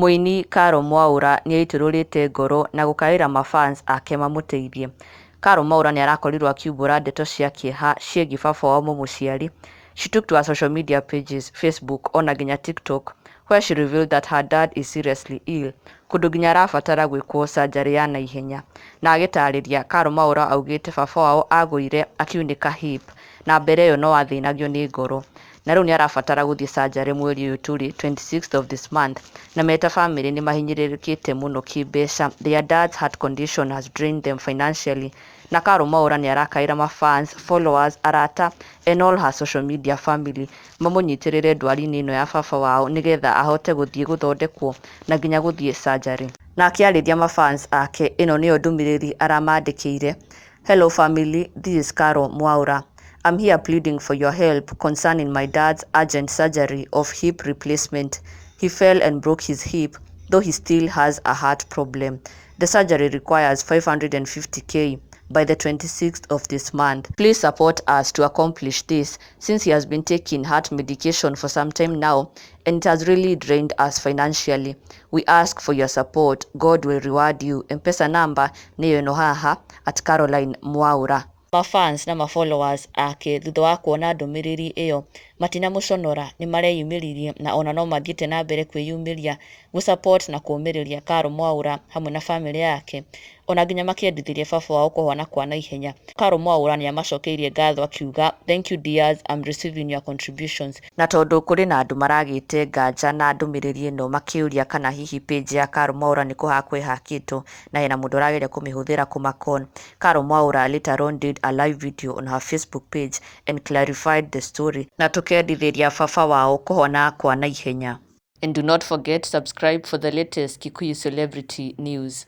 Mũini Caro Mwaũra nĩaitũrũrĩte ngoro na gũkaĩra mafans ake mamũteithie. Caro Mwaũra nĩarakorirwo akiumbũra ndeto cia kĩeha ciĩgiĩ baba wao mũmũciari. She took to her social media pages, Facebook ona nginya TikTok, where she revealed that her dad is seriously ill, kũndũ nginya arabatara gwĩkwo surgery ya naihenya. Na agĩtarĩria, Caro Mwaũra augĩte baba wao agũire akiunĩka hip na mbere ĩyo no athĩnagio nĩ ngoro na rĩu nĩarabatara gũthiĩ surgery mweri ũyũ tũrĩ, 26th of this month, na meta famĩlĩ nĩ mahinyĩrĩrĩkĩte mũno kĩmbeca. Their dad's heart condition has drained them financially, na Caro Mwaũra nĩarakaĩra mafans, followers, arata and all her social media family mamũnyitĩrĩre ndwari-inĩ ĩno ya baba wao nĩgetha ahote gũthiĩ gũthondekwo na nginya gũthiĩ surgery. Na akĩarĩria mafans ake, ĩno nĩyo ndũmĩrĩri aramandĩkĩire: "Hello family, this is Caro Mwaura. I'm here pleading for your help concerning my dad's urgent surgery of hip replacement. He fell and broke his hip, though he still has a heart problem. The surgery requires 550K by the 26th of this month. Please support us to accomplish this, since he has been taking heart medication for some time now and it has really drained us financially. We ask for your support. God will reward you. M-Pesa number nĩyo ĩno haha, @CarolineMwaura." Mafans na mafollowers ake, thutha wa kuona ndũmĩrĩri ĩyo, matinamũconora, nĩ mareyumĩririe na ona no mathiĩte na mbere kwĩyumĩria gũ support na kũũmĩrĩria Caro Mwaũra hamwe na famĩlĩ yake, ona nginya makĩendithĩria baba wao kũhona kwa naihenya. Caro Mwaũra nĩ amacokeirie ngatho akiuga, "Thank you dears, I'm receiving your contributions." Na tondũ kũrĩ na andũ maragĩte nganja na ndũmĩrĩri ĩno, makĩũria kana hihi page ya Caro Mwaũra nĩ kũhakwo ĩhakĩtwo na hena mũndũ ũrageria kũmĩhũthĩra kũmakon. Caro Mwaũra later on did a live video on her Facebook page and clarified the story, na tũkendithĩria baba wao kũhona kwa naihenya. And do not forget, subscribe for the latest Kikuyu celebrity news.